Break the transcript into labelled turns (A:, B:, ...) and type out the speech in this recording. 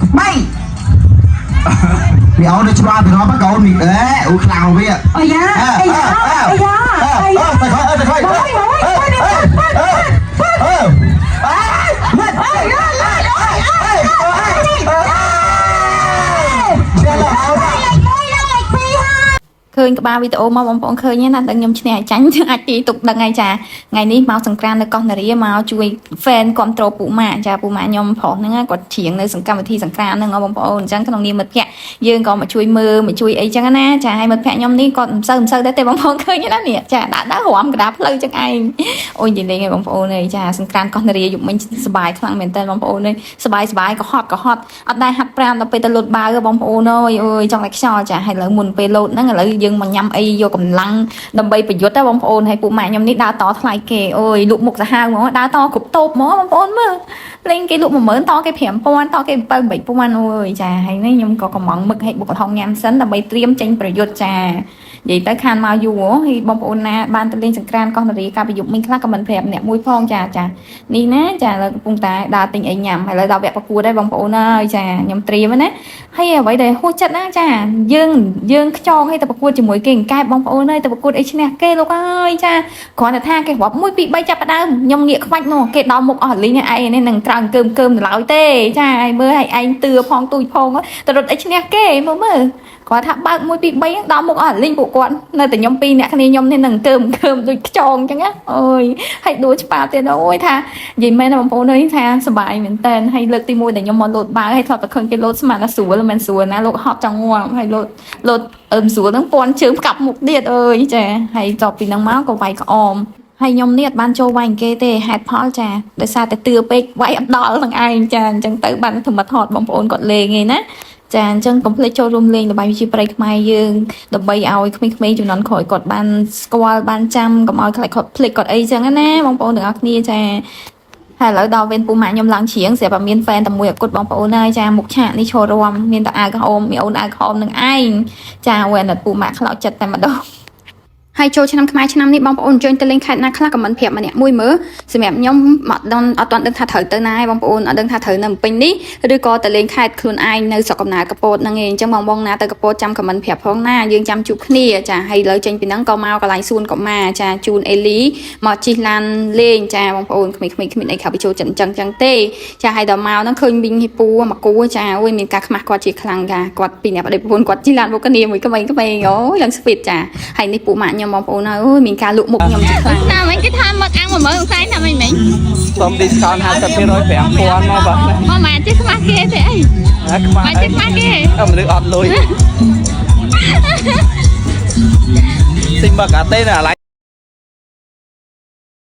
A: 3ពីអូននៅច្បាប់ពីរាប់កូនមីអេអូខ្លាំងវា
B: អាយ៉ាអាយ៉ាអាយ៉ាអាយ៉ា
A: ទៅខទៅខ
B: មកមកមកនេះបាត់បាត់បាត់
A: អឺ
B: បាត់អាយ៉ាឡាអាយ៉ា
C: ឃើញក្បាលវីដេអូមកបងប្អូនឃើញណាដឹងខ្ញុំឈ្នះឲ្យចាញ់អាចទីទុកដឹងហើយចាថ្ងៃនេះមកសង្ក្រាននៅកោះនរាមកជួយ fan គ្រប់ត្រូលពូម៉ាក់ចាពូម៉ាក់ខ្ញុំប្រុសហ្នឹងគាត់ច្រៀងនៅសង្កម្មវិធីសង្ក្រានហ្នឹងបងប្អូនអញ្ចឹងក្នុងនាមមិត្តភក្តិយើងក៏មកជួយមើលមកជួយអីចឹងណាចាហើយមិត្តភក្តិខ្ញុំនេះគាត់មិនសូវដែរទេបងប្អូនឃើញណានេះចាដាក់ដាក់រំកដាផ្លូវចឹងឯងអូយនិយាយលេងឯងបងប្អូនអើយចាសង្ក្រានកោះនរាយប់មិញសប្បាយខ្លាំងមែនតើបងប្អូនអើយសប្បាយសប្បាយក៏ហត់ក៏ហត់អត់ដែរហាត់ប្រាណដល់ពេលទៅលូតបាវបងប្អូនអើយអូយចង់តែខ្យល់ចាហើយឥឡូវមុនពេលលោតហ្នឹងឥឡូវយើងមកញ៉ាំអីយកកម្លាំងដើម្បីប្រយុទ្ធណាបងប្អូនហើយពួកម៉ាក់ខ្ញុំនេះដើរតថ្លៃគេអូយលក់មុខសាហាវហ្មងដើរតគ្រប់តូបហ្មងបងប្អូនមើលលេងគេលក់10000តគេ5000តគេ7 8000អូយចាហើយនេះខ្ញុំក៏កំងមឹកឲ្យបុកកំហុងញ៉ាំសិនដើម្បីត្រៀមចេញប្រយុទ្ធចានិយាយទៅខានមកយូរហើយបងប្អូនណាបានទៅលេងសង្ក្រានកោះនរាកាលពីយប់មិញខ្លះក៏មិនប្រាប់អ្នកមួយផងចាចានេះណាចាឥឡូវកំពុងតែដើរទិញអីញ៉ាំហើយឥឡូវដល់វគ្គប្រកួតហើយបងប្អូនអើយចាខ្ញុំត្រៀមណាហើយអ្វីដែលហួសចិត្តណាចាយើងយើងខ្ចងឲ្យទៅប្រកួតជាមួយគេអង្កែបបងប្អូនអើយទៅប្រកួតអីឈ្នះគេលោកអើយចាគ្រាន់តែថាគេរាប់1 2 3ចាប់ផ្ដើមខ្ញុំងាកខ្វាច់មកគេដល់មុខអស់លីងឯងនេះនឹងត្រង់កើមកើមដល់ឡើយទេចាឲ្យមើលឲ្យឯងទឿផងទូចផងទៅរត់អីឈ្នះគេមើលមើលគាត់ថាបើក1 2 3ហ្នឹងដល់មុខអស់លីងពួកគាត់នៅតែខ្ញុំពីរអ្នកគ្នាខ្ញុំនេះនឹងកើមកើមដូចខ្ចងអញ្ចឹងណាអូយហើយដួលច្បាប់ទៀតអូយថានិយាយមែនណាបងប្អូនអើយថាសប្បាយមែនតើហើយលើកទី1ដែលខ្ញុំមកលោតបាវហើយធ្លាប់តែឃើញគេលោតស្មានថាស្រួលមិនមែនស្រួលណាលោកហត់ចង់ងាប់ហើយលោតលោតអឺមស្រួលហ្នឹងពាន់ជើងផ្កាប់មុខទៀតអើយចាហើយចប់ពីហ្នឹងមកក៏វាយក្អមហើយខ្ញុំនេះអត់បានចូលវាយគេទេហេតុផលចាដោយសារតែទឿពេកវាយអត់ដល់នឹងឯងចាអញ្ចឹងទៅបានធ្វើមកថតបងប្អូនគាត់លេងឯណាចាអញ្ចឹងកុំភ្លេចចូលរួមលេងល្បែងវិជាប្រិយខ្មែរយើងដើម្បីឲ្យក្មេងៗជំនាន់ក្រោយគាត់បានស្គាល់បានចាំកុំឲ្យខ្លាចគាត់ភ្លេចគាត់អីចឹងណាបងប្អូនទាំងអស់គ្នាចាហើយឥឡូវដល់វេនពូម៉ាក់ខ្ញុំឡើងច្រៀងស្រាប់តែមាន fan តែមួយអគុតបងប្អូនហើយចាមុខឆាកនេះឈររំមានតែអាវក្រហមមានអូនអាវក្រហមនឹងឯងចាវេនពូម៉ាក់ខ្លោចចិត្តតែម្ដង ហើយចូលឆ្នាំខ្មែរឆ្នាំនេះបងប្អូនអញ្ជើញទៅលេងខេត្តណាខ្លះខមមិនប្រាប់ម្នាក់មួយមើលសម្រាប់ខ្ញុំមកដល់អត់ទាន់ដឹងថាត្រូវទៅណាឯងបងប្អូនអត់ដឹងថាត្រូវនៅភ្នំពេញនេះឬក៏ទៅលេងខេត្តខ្លួនឯងនៅស្រុកកំណើតកពតហ្នឹងឯងអញ្ចឹងបងបងណាទៅកពតចាំខមមិនប្រាប់ផងណាយើងចាំជួបគ្នាចាហើយឥឡូវចេញពីហ្នឹងក៏មកកន្លែងសួនកុមារចាជូនអេលីមកជិះឡានលេងចាបងប្អូនក្មេងៗគ្មានអីក្រៅពីចូលចិត្តអញ្ចឹងអញ្ចឹងទេចាហើយដល់មកហ្នឹងឃើញវិញហ៊ីពូមកគូចាអូយមានការខ្មាស់គាត់ជាខ្លាំងចាគាត់ពីអ្នកប្តីប្រពន្ធគាត់ជិះឡានមកគ្នាមួយក្មេងៗអូយឡើងស្វីតចាហើយនេះពួកម៉ាក់ខ្ញុំបងប្អូនហើយអូយមានការលក់មុខខ្ញុំជាខ្លាំង
D: ណាមិញគេថាមកអាំង10000ផ្សាយថាមិញមិញ
E: សុំ discount 50% 5000មកបាទ
D: មកមកចេះខ្មាស់គេទេអី
E: ណាខ្មាស់
D: មកចេះខ្មាស់គេ
E: អើមនុស្សអត់លុយទិញមកអាទេនៅអាឡៃ